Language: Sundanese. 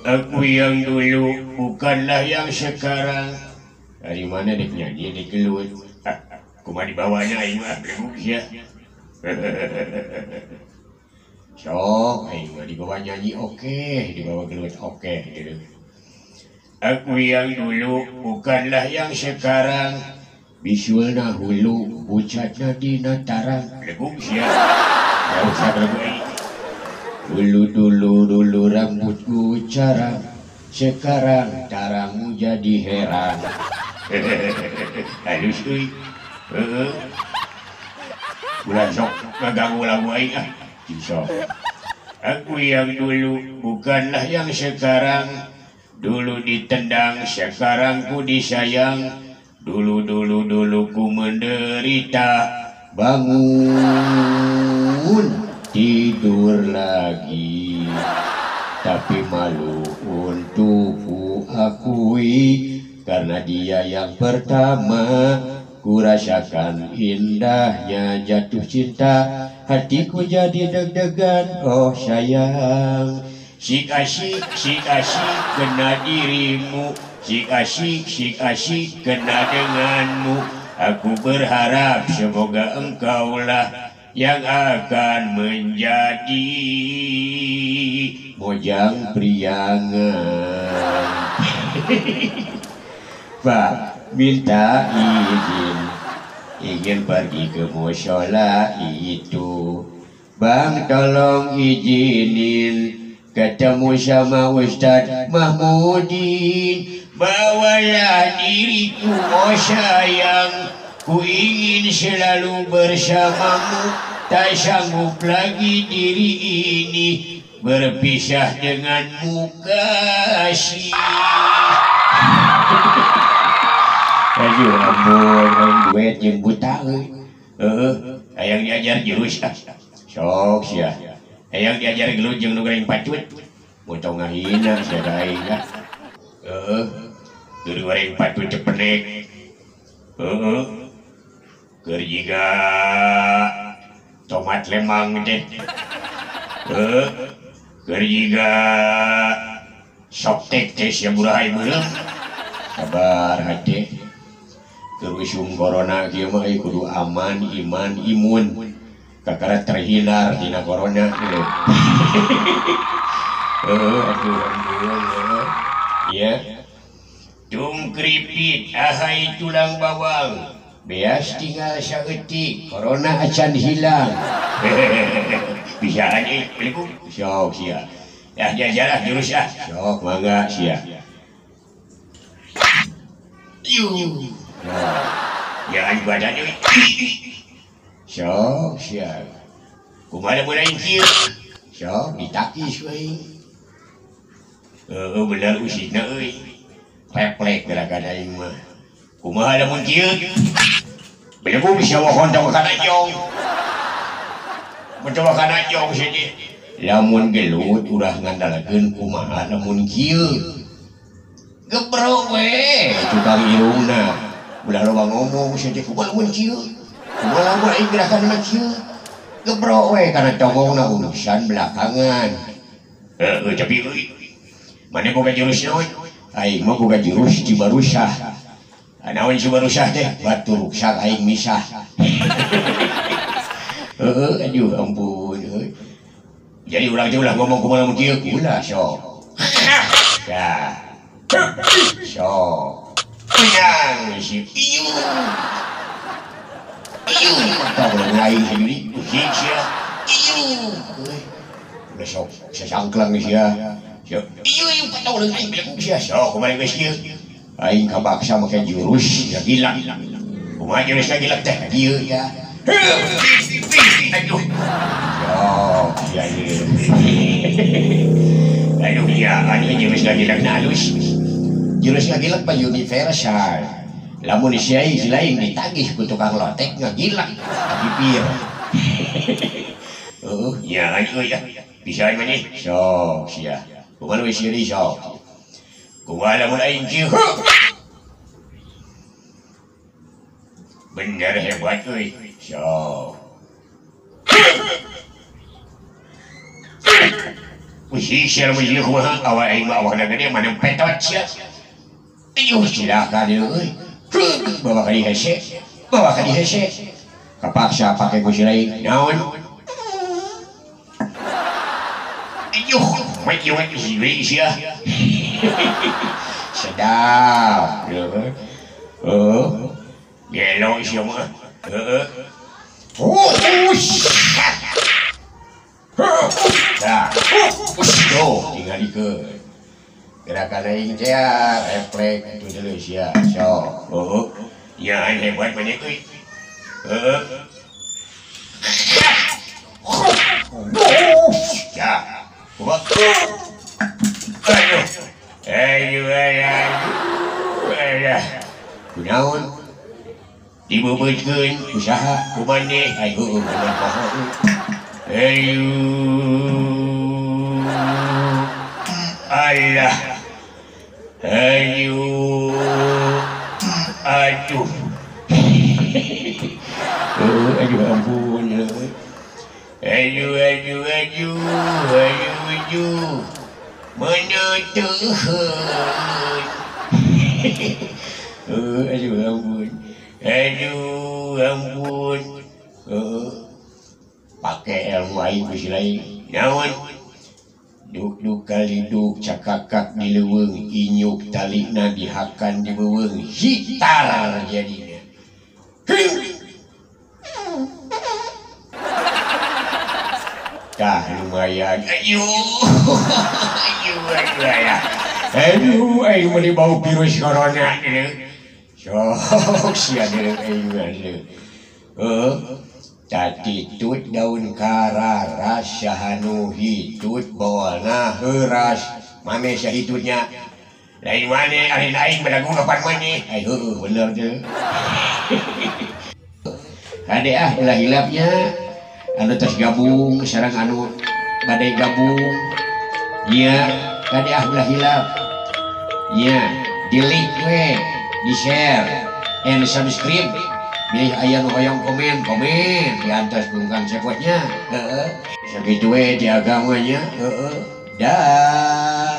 Aku yang dulu bukanlah yang sekarang. Dari mana dek nyanyi dek gelut? Ah, kumaha dibawanya aing mah bleguk sia. Sok aing mah dibawa nyanyi oke, dibawa gelut oke gitu. Aku yang dulu bukanlah yang sekarang. Bisulna hulu, pucatna dina tarang. Bleguk sia. Jauh sia bleguk aing. Dulu dulu dulu rambutku carang, sekarang tarangmu jadi heran. Halus euy. Heeh. Ulah sok ngaganggu lagu aing ah. Sok. Aku yang dulu bukanlah yang sekarang. Dulu ditendang, sekarang ku disayang. Dulu dulu dulu ku menderita. Bangun tidur lagi, tapi malu untuk ku akui, karena dia yang pertama ku rasakan indahnya jatuh cinta. Hatiku jadi deg-degan, oh sayang. Sik asyik, sik asyik kena dirimu. Sik asyik, sik asyik kena denganmu. Aku berharap semoga engkaulah yang akan menjadi mojang priangan. Pak, minta izin, ingin pergi ke mushola itu. Bang, tolong izinin ketemu sama Ustadz Mahmudin. Bawalah diriku, oh sayang, ku ingin selalu bersamamu. Tak sanggup lagi diri ini berpisah denganmu kasih. Aduh, ampun, main duet jeung buta euy. Heeh, hayang diajar jurus ah. Sok sia. Hayang diajar gelut jeung nu goreng pacut. Motong ngahina sia ka aing ah. Heeh. Keur goreng patut cepenek. Heeh. Keur jiga tomat lemang teh. Heeh. Keur jiga soptek teh sia burahay beureum. Sabar hate. Keur usum corona kieu mah euy kudu aman, iman, imun. Kakara terhindar tina corona gitu. Heeh, aduh ampun. Ya. Tung keripit ahai tulang bawang. Beas tinggal saeutik, corona acan hilang. Bisa aja, beliku. Sok sia. Ya diajar ah jurus ah. Sok mangga sia. Yuh. Ya aing badan euy. Sok sia. Kumaha mun aing kieu? Sok ditakis we. Heeh, bener usina euy. Refleks gerakan aing mah. Kumaha lamun kieu? Belebu bisa wahon tong kana jong. Mun kana jong sia. Lamun gelut urang ngandalkeun kumaha lamun kieu. Gebrok we tukang irungna. Ulah loba ngomong sia teh kumaha lamun kieu. Kumaha lamun aing gerakan mah kieu. Gebrok we kana tongongna urusan belakangan. Heeh, tapi euy. Mane boga jurus naon? Aing mah boga jurus Cibarusah. Naon Cibarusah teh? Batu ruksak aing misah. Heeh, aduh ampun euy. Jadi urang teh ulah ngomong kumaha lamun kieu, ulah sok. Ya. Sok. Menang si Iu. Iu. Tak boleh aing sendiri. Usik sia. Iu. Ulah sok sasangklang sia. Iu iu patau leung aing bilang sia. Sok kumaha geus kieu. Aing kabaksa make jurus ya gila. Kumaha jurus gila teh kieu ya. Aduh. Sok sia ieu. Aduh ya, anu jurus gila na halus. Jurus ngagilak pa universal. Lamun sia si lain ditagih ku tukang lotek ngagilak bibir. Heeh, ya aing euy. Bisa aing mah sok sia. Kumaha we sia deui sok. Kumaha lamun aing kieu. Bener hebat euy. Sok. Wih, sia mun ieu kumaha awak aing mah awakna gede mana petot sia. Ayuh silakan euy. Bawa ka dieu hese. Bawa ka dieu hese. Kapaksa pake ku si lain. Naon? Ayuh, maju sia. Sedap. Heeh. Gelo sia mah. Heeh. Oh, nah, tuh tinggal dikeun. Gerakan aing teh refleks itu deuleu sia. Sok. Heeh. Ya aing hebat maneh euy. Heeh. Ya. Kumaha? Aduh. Aduh, aduh. Kunaon? Dibebeutkeun usaha ku maneh. Ai heueuh maneh poho. Aduh. Allah. Aduh. Aduh. Aduh ampun. Aduh, aduh, aduh, aduh, aduh. Mana Tuhan. Aduh ampun. Aduh ampun. Pakai ilmu aing ku si lain. Naon? Duk-duk kali duk cakakak di leuweung inyuk talina dihakan di beuweung hitar jadinya. Tah lumayan. Aduh. Aduh, aduh, aduh. Aduh, aing meuni bau virus corona deui. Sok sia deui aing mah. Heuh. Tatitut daun kararas sahanu hitut bolna heuras. Mane sahitutnya? Lain mane ari aing badagu kapan mane? Ai heueuh bener teh. Kade ah ulah hilapnya anu tos gabung sareng anu bade gabung. Nya kade ah ulah hilap. Nya di like we, di share and subscribe. Bilih aya nu hoyong komen, komen diantos bungkang sepotnya. Heeh. Sakitu we di agamanya. Heeh. Dah.